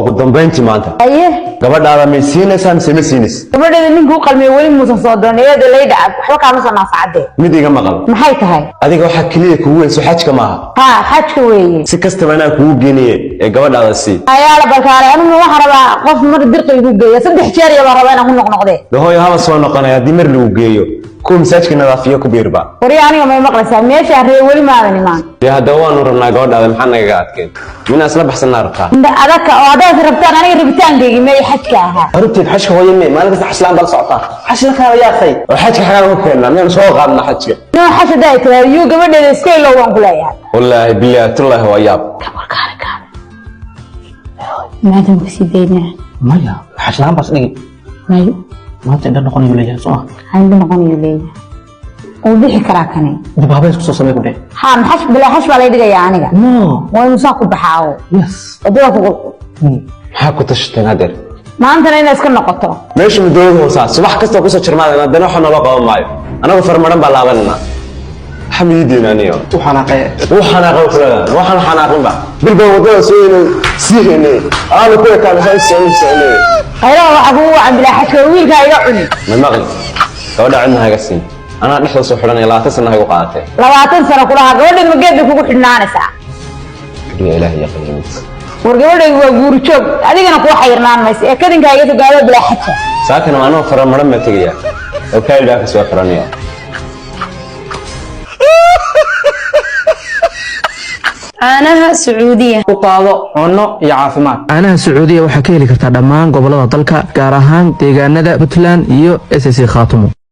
Ugu dambayntii maanta, Aye. gabadhaada may siinaysaa mise ma siinaysa? Gabadheeda ninkuu qalmiye weli muusan soo doon. Iyada layda cab, waxba kaama soo naasacadee. Mid iga maqal. Maxay tahay? Adiga waxaa keliya kugu weynso xajka maaha? Haa, xajka weeye. Si kastaba anaa kugu geenaye ee gabadhaada sii. Ayaala balkaale, anigu waxaan rabaa qof mar dirqa igu geeya. Saddex jeer iyo baan rabaa inaan ku noqnoqdee. De hooyo, haba soo noqonaya haddii mar lagu geeyo. Kuwa masaajka nadaafiya ku biirba. Warya, aniga may maqlaysaa? Meeshaan ree weli maadan imaan. Dee haddaba waanu rabnaa gabadhaada, maxaa nagaga adkeen? Minaa isla baxsanaa rabtaa? Indha adaka oo haddaad rabtaan, aniga rabitaankaygii meey xajka ahaa? Runteed xajka hooyo mee? Maalin kasta xashlaan bal socotaa, xashla kaala yaaqay. Oo xajka xagaan ku keennaa? Miyaanu soo qaadnaa xajka? Noo xaj haddaa ay tiraahdo yuu gabadheeda iska ilow baan ku leeyahay. Wallaahi bilaahi tullaahi waa yaab. Warkaale kaale, maanta ma kasii daynaa? Maya, xashlaan baas dhigi. May. Maanta indha noqonayu leeyahay, soo ma? Indha noqonayu leeyahay, wuu bixi karaa kani. Dib habees kusoo samey ku dheh. Haa, maxash bilaa xash baa lay dhigayaa aniga. No. Waa inuu saa ku baxaawo. Yes. Wadada ku Maxaa ku tashateen hadeer? Maantana inay iska noqoto. Meesha madowada hoosaa subax kastoo kusoo jirmaadana, haddana waxa naloo qaban maayo. Anagu farmaran baa laabanana, waxa miidiin aniyo. U xanaaqee. Wuu xanaaqay kuladan, waxaan xanaaqinba bil baan wadada soo inay sii haynay, aanu ku ekaana saa socon soconay. Khayraha waxaa kugu wacan bilaa xajka wiilkaa iga cuni. Ma maqli, gabadha cidna haga siin, anaa dhexda soo xidhanaya. 20 sano haygu qaadatee. 20 sano kulahaa, gabadheed ma geed bay kugu xidhnaanaysaa? Kaliya Ilaahay yaqiin. War, gabadhaygu waa guuri joog, adigana kuwa xayirnaan mayso ee kadinkaa iga soo gaado bilaa xaja. Saakana anoo faramaran baa tegaya oo kaaldhaa ka soo xiranaya. Caanaha Sacuudiya. U qaado cunno iyo caafimaad. Caanaha Sacuudiya waxaa ka heli kartaa dhammaan gobolada dalka, gaar ahaan deegaanada Puntland iyo SSC Khaatumo.